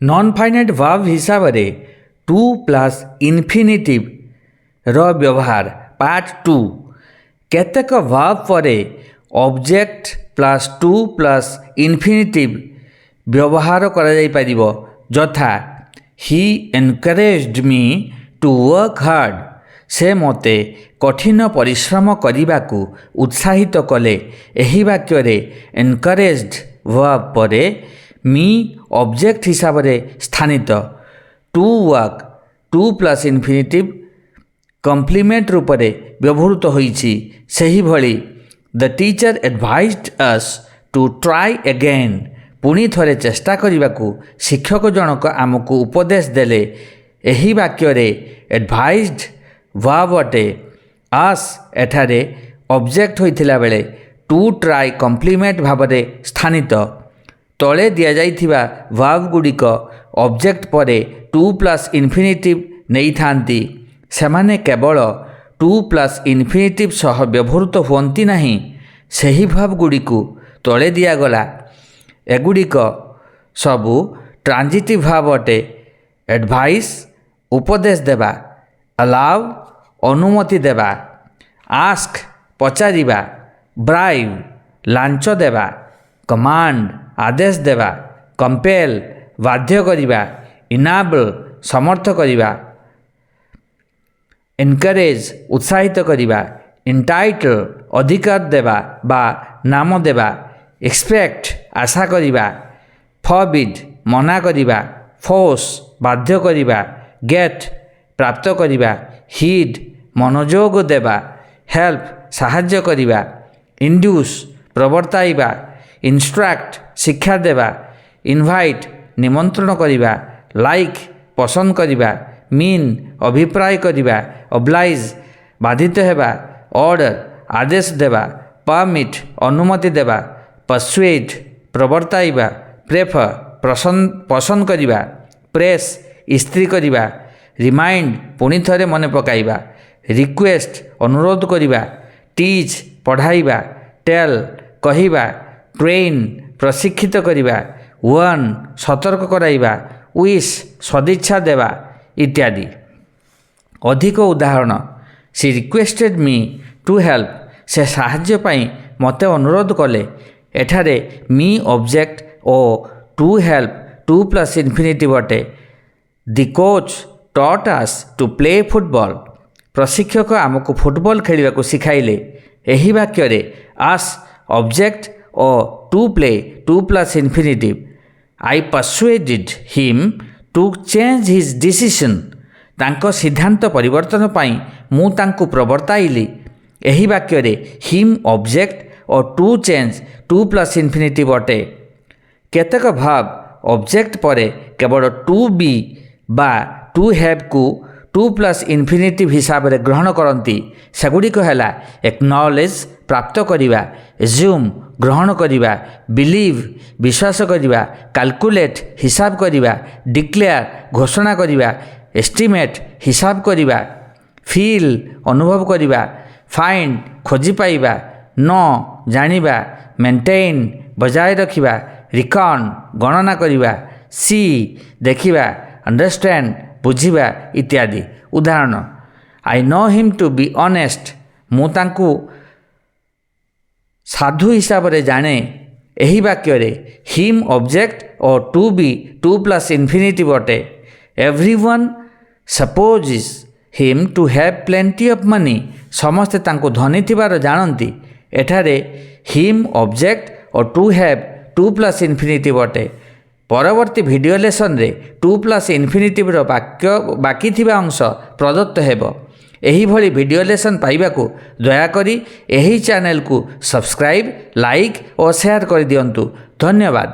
Non finite verb ହିସାବରେ two plus ଇନଫିନିଟିଭ୍ର ବ୍ୟବହାର, part two. କେତେକ ଭର୍ବ ପରେ object plus to plus infinitive ବ୍ୟବହାର କରାଯାଇପାରିବ, ଯଥା: He encouraged me to work hard. ସେ ମୋତେ କଠିନ ପରିଶ୍ରମ କରିବାକୁ ଉତ୍ସାହିତ କଲେ। ଏହି ବାକ୍ୟରେ ଏନକରେଜ୍ଡ ଭର୍ବ ପରେ ମି ଅବଜେକ୍ଟ ହିସାବରେ ସ୍ଥାନିତ, to work to plus infinitive complement ରୂପରେ ବ୍ୟବହୃତ ହୋଇଛି। ସେହିଭଳି, The teacher advised us to try again. ପୁଣି ଥରେ ଚେଷ୍ଟା କରିବାକୁ ଶିକ୍ଷକ ଜଣକ ଆମକୁ ଉପଦେଶ ଦେଲେ। ଏହି ବାକ୍ୟରେ ଆଡଭାଇଜ୍ଡ ଭର୍ବ ଅଟେ, ଅସ୍ ଏଠାରେ ଅବଜେକ୍ଟ ହୋଇଥିଲା ବେଳେ ଟୁ ଟ୍ରାଏ କମ୍ପ୍ଲିମେଣ୍ଟ ଭାବରେ ସ୍ଥାନିତ। ତଳେ ଦିଆଯାଇଥିବା ଭର୍ବ ଗୁଡ଼ିକ ଅବଜେକ୍ଟ ପରେ ଟୁ ପ୍ଲସ୍ ଇନଫିନିଟିଭ୍ ନେଇଥାନ୍ତି। ସେମାନେ କେବଳ ଟୁ ପ୍ଲସ୍ ଇନଫିନିଟିଭ୍ ସହ ବ୍ୟବହୃତ ହୁଅନ୍ତି ନାହିଁ। ସେହି ଭର୍ବ ଗୁଡ଼ିକୁ ତଳେ ଦିଆଗଲା। ଏଗୁଡ଼ିକ ସବୁ ଟ୍ରାଞ୍ଜିଟିଭ୍ ଭର୍ବ ଅଟେ। ଆଡଭାଇସ୍, ଉପଦେଶ ଦେବା। ଆଲାଉ, ଅନୁମତି ଦେବା। ଆସ୍କ, ପଚାରିବା। ବ୍ରାଇବ୍, ଲାଞ୍ଚ ଦେବା। କମାଣ୍ଡ, ଆଦେଶ ଦେବା। କମ୍ପେଲ୍, ବାଧ୍ୟ କରିବା। ଇନାବଲ୍, ସମର୍ଥ କରିବା। ଏନକରେଜ୍, ଉତ୍ସାହିତ କରିବା। ଏଣ୍ଟାଇଟଲ୍, ଅଧିକାର ଦେବା ବା ନାମ ଦେବା। ଏକ୍ସପେକ୍ଟ, ଆଶା କରିବା। ଫରବିଡ୍, ମନା କରିବା। ଫୋର୍ସ, ବାଧ୍ୟ କରିବା। ଗେଟ୍, ପ୍ରାପ୍ତ କରିବା। ହିଡ୍, ମନୋଯୋଗ ଦେବା। ହେଲ୍ପ, ସାହାଯ୍ୟ କରିବା। ଇଣ୍ଡ୍ୟୁସ୍, ପ୍ରବର୍ତ୍ତାଇବା। ଇନଷ୍ଟ୍ରକ୍ଟ, ଶିକ୍ଷା ଦେବା। ଇନଭାଇଟ୍, ନିମନ୍ତ୍ରଣ କରିବା। ଲାଇକ୍, ପସନ୍ଦ କରିବା। ମିନ୍, ଅଭିପ୍ରାୟ କରିବା। ଅବ୍ଲାଇଜ୍, ବାଧିତ ହେବା। ଅର୍ଡ଼ର, ଆଦେଶ ଦେବା। ପରମିଟ୍, ଅନୁମତି ଦେବା। ପରସୁଏଡ୍, ପ୍ରବର୍ତ୍ତାଇବା। ପ୍ରେଫର, ପସନ୍ଦ କରିବା। ପ୍ରେସ୍, ଇସ୍ତ୍ରୀ କରିବା। ରିମାଇଣ୍ଡ, ପୁଣି ଥରେ ମନେ ପକାଇବା। ରିକ୍ୱେଷ୍ଟ, ଅନୁରୋଧ କରିବା। ଟିଚ୍, ପଢ଼ାଇବା। ଟେଲ୍, କହିବା। ଟ୍ରେନ୍, ପ୍ରଶିକ୍ଷିତ କରିବା। ୱାର୍ନ, ସତର୍କ କରାଇବା। ୱିଶ୍, ସଦିଚ୍ଛା ଦେବା ଇତ୍ୟାଦି। ଅଧିକ ଉଦାହରଣ: She requested me to help. ସେ ସାହାଯ୍ୟ ପାଇଁ ମୋତେ ଅନୁରୋଧ କଲେ। ଏଠାରେ ମି object O to help to plus infinitive ଅଟେ। The coach taught us to play football. ପ୍ରଶିକ୍ଷକ ଆମକୁ ଫୁଟବଲ ଖେଳିବାକୁ ଶିଖାଇଲେ। ଏହି ବାକ୍ୟରେ ଆସ୍ object O to play to plus infinitive. I persuaded him to change his decision. ତାଙ୍କ ସିଦ୍ଧାନ୍ତ ପରିବର୍ତ୍ତନ ପାଇଁ ମୁଁ ତାଙ୍କୁ ପ୍ରବର୍ତ୍ତାଇଲି। ଏହି ବାକ୍ୟରେ ହିମ୍ object O to change to plus infinitive ଅଟେ। କେତେକ ଭର୍ବ ଅବଜେକ୍ଟ ପରେ କେବଳ ଟୁ ବି ବା ଟୁ ହ୍ୟାଭ୍କୁ ଟୁ ପ୍ଲସ୍ ଇନଫିନିଟିଭ୍ ହିସାବରେ ଗ୍ରହଣ କରନ୍ତି। ସେଗୁଡ଼ିକ ହେଲା: ଏକ୍ନଲେଜ୍, ପ୍ରାପ୍ତ କରିବା। ଏଜ୍ୟୁମ୍, ଗ୍ରହଣ କରିବା। ବିଲିଭ୍, ବିଶ୍ୱାସ କରିବା। କାଲକୁଲେଟ୍, ହିସାବ କରିବା। ଡିକ୍ଲେୟାର, ଘୋଷଣା କରିବା। ଏଷ୍ଟିମେଟ୍, ହିସାବ କରିବା। ଫିଲ୍, ଅନୁଭବ କରିବା। ଫାଇଣ୍ଡ, ଖୋଜି ପାଇବା। ନୋ, ଜାଣିବା। ମେଣ୍ଟେନ୍, ବଜାୟ ରଖିବା। ରିକନ୍, ଗଣନା କରିବା। ସି, ଦେଖିବା। ଅଣ୍ଡରଷ୍ଟାଣ୍ଡ, ବୁଝିବା ଇତ୍ୟାଦି। ଉଦାହରଣ: I know him to be honest. ମୁଁ ତାଙ୍କୁ ସାଧୁ ହିସାବରେ ଜାଣେ। ଏହି ବାକ୍ୟରେ ହିମ୍ object O to be to plus infinitive ଅଟେ। Everyone supposes him to have plenty of money. ସମସ୍ତେ ତାଙ୍କୁ ଧନୀ ଥିବାର ଜାଣନ୍ତି। ଏଠାରେ ହିମ୍ object O to have to plus infinitive ଅଟେ। ପରବର୍ତ୍ତୀ ଭିଡ଼ିଓ ଲେସନରେ ଟୁ ପ୍ଲସ୍ ଇନଫିନିଟିଭ୍ର ବାକ୍ୟ ବାକି ଥିବା ଅଂଶ ପ୍ରଦତ୍ତ ହେବ। ଏହିଭଳି ଭିଡ଼ିଓ ଲେସନ୍ ପାଇବାକୁ ଦୟାକରି ଏହି ଚ୍ୟାନେଲକୁ ସବସ୍କ୍ରାଇବ୍, ଲାଇକ୍ ଓ ସେୟାର କରିଦିଅନ୍ତୁ। ଧନ୍ୟବାଦ।